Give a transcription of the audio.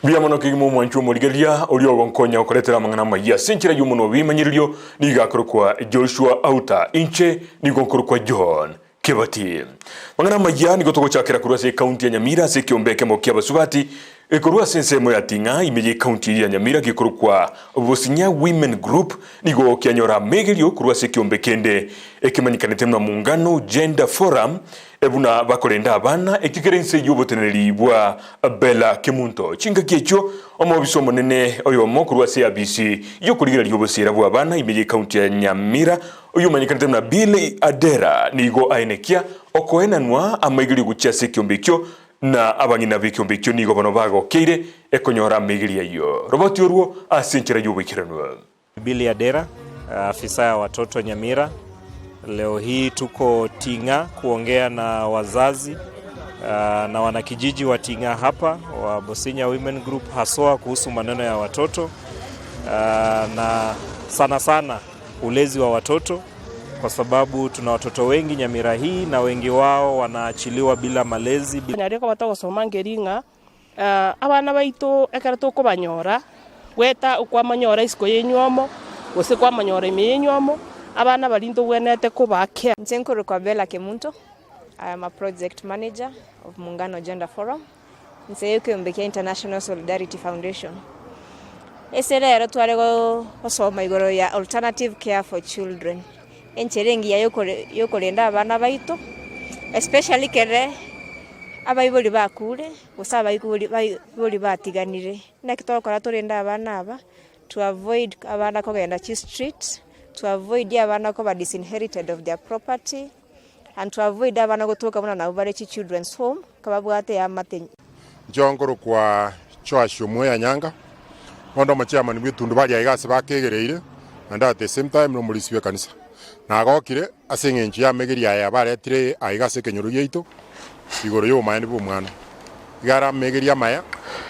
Mbuya mono kegima omwanchwa omorigereria oria ogonkonya okoretera amang'ana amayia ase enchera y'omonwa bw'ebimanyererio nigo akorokwa Joshua Auta, inche nigo nkorokwa John Kebati. Mang'ana amayia nigo togochakera korwa ase ekaunti ya Nyamira ase ekeombe ekemo ki'abasubati korwa ase ensemo ya Ting'a ime y'ekaunti eyio ya Nyamira gekorokwa Bosinya Women Group nigo kianyora amegerio korwa ase ekeombe kende ekemanyekanete buna Muungano Gender Forum Buna bakorenda abana, ekio kere inse y'oboteneneri bwa Bella Kemunto. Chingaki echio, omobisa omonene oyomo korwa ase eabisi y'okorigereria obosiera bw'abana ime y'ecounty ya Nyamira, oyio omanyekanete buna Bill Adera, nigo aenekia okoenanwa amaigerio gochia ase ekiombe ekio, na abang'ina b'ekiombe ekio nigo bono bagokeire ekonyora amaigerio ayio. Roboti orwo ase enchera y'oboikeranu. Billy Adera, afisa ya watoto Nyamira. Leo hii tuko Ting'a kuongea na wazazi na wanakijiji wa Ting'a hapa wa Bosinya Women Group haswa kuhusu maneno ya watoto na sana sana ulezi wa watoto kwa sababu tuna watoto wengi Nyamira hii na wengi wao wanaachiliwa bila malezi. Nyare koba togosoma nkeri ng'a Abana baito ekero tokobanyora, goeta okwamanyora isiko y'enywomo, gose kwamanyora ime y'enywomo, abana baria ntogwenerete kobakea. Inche nkorokwa Bella Kemunto, I am a project manager of Muungano Gender Forum, inse y'ekeombe kia International Solidarity Foundation. Ase rero tware gosoma igoro ya alternative care for children, enchera engiya yokorenda abana baito, especially ekere abaibori bakure. Gose abaibori baibori batiganire, naki togokora torende abana aba, to avoid abana kogenda chistreet, to avoid abana koba disinherited of their property, and to avoid abana gotoka buna nabwo bare chichildren's home, kababwate eamate. Inche nkorokwa Joash Omweya Nyanga, onde omochairman bw'etundubari aiga ase bakegereire, naende at the same time nomorisia bw'ekanisa. Nagokire ase eng'encho y'amegeri aya baretire aiga ase ekenyoro giaito, igoro y'obomaene bw'omwana. Iga are amegeri amaya.